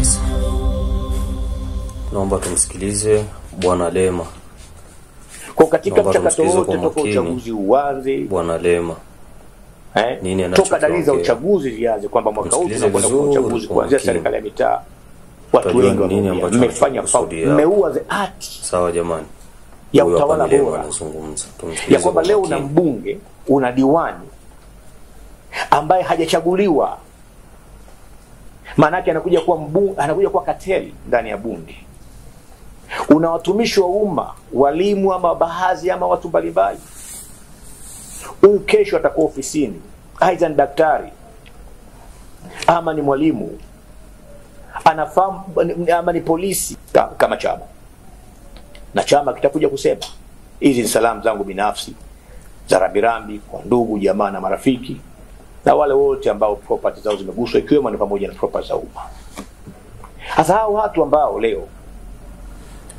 Sasa naomba tumsikilize Bwana Lema. Kwa katika Naomba mchakato tumsikilize wote kwa toka makini. uchaguzi uanze, Bwana Lema nini toka dalili za anachokiongea. uchaguzi zianze kwamba mwaka huu Tumsikilize tunakwenda kwa vizuri uchaguzi kwa kuanzia makini. serikali ya mitaa. Watu Tutajua wengi nini wameumia, ambacho mmefanya foul, anachokusudia hapo. mmeua the art Sawa jamani, ya huyu hapa utawala ni Lema bora, anazungumza. ya Tumsikilize kwamba kwa leo una makini. mbunge, una diwani ambaye hajachaguliwa, maanake anakuja kuwa mbunge, anakuja kuwa kateli ndani ya bunge. Una watumishi wa umma, walimu ama baadhi ama watu mbalimbali, huyu kesho atakuwa ofisini, aidha ni daktari ama ni mwalimu, anafahamu ama ni polisi kama chama, na chama kitakuja kusema hizi ni salamu zangu binafsi za rambirambi kwa ndugu jamaa na marafiki na wale wote ambao property zao zimeguswa, ikiwemo ni pamoja na property za umma. Sasa hao watu ambao leo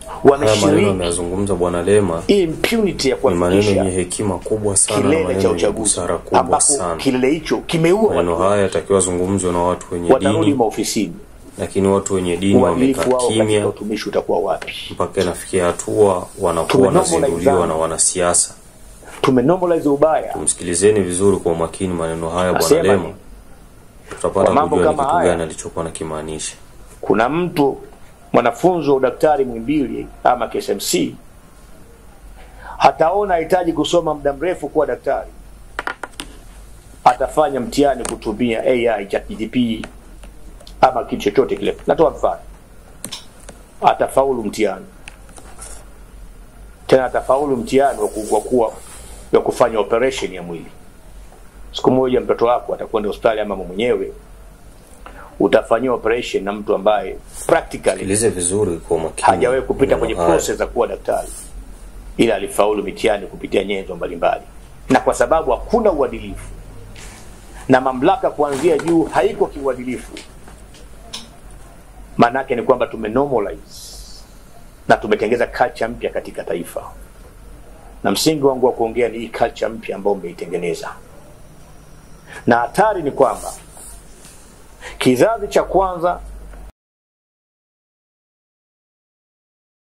Haya maneno wameshiriki ameyazungumza Bwana Lema hii impunity ya ni maneno kuwafikisha yenye hekima kubwa sana na kilele cha maneno yenye uchaguzi, busara kubwa ambapo sana. kilele hicho kimeua Maneno watu, haya yatakiwa zungumzwe na watu wenye watarudi dini, maofisini, lakini watu wenye dini uadilifu wamekaa wao katika kimya utumishi utakuwa wapi? mpaka inafikia hatua wanakuwa Tumenormalize wanazinduliwa dhambi. na wanasiasa. Tumenormalize ubaya. Tumsikilizeni vizuri kwa umakini maneno haya Bwana Nasema Lema, ni tutapata kwa mambo kujua ni kama kitu haya, gani alichokuwa nakimaanisha. kuna mtu mwanafunzi wa udaktari Muhimbili ama KSMC hataona hahitaji kusoma muda mrefu kuwa daktari, atafanya mtihani kutumia AI, ChatGPT ama kitu chochote kile. Natoa mfano, atafaulu mtihani, tena atafaulu mtihani wa kufanya operation ya mwili. Siku moja mtoto wako atakwenda hospitali ama mwenyewe utafanyiwa operation na mtu ambaye practically Sikilize vizuri kwa umakini hajawahi kupita maneno kwenye haya. process za kuwa daktari, ila alifaulu mitihani kupitia nyenzo mbalimbali, na kwa sababu hakuna uadilifu na mamlaka kuanzia juu haiko kiuadilifu, maanake ni kwamba tumenormalize na tumetengeza culture mpya katika taifa, na msingi wangu wa kuongea ni hii culture mpya ambayo mmeitengeneza, na hatari ni kwamba kizazi cha kwanza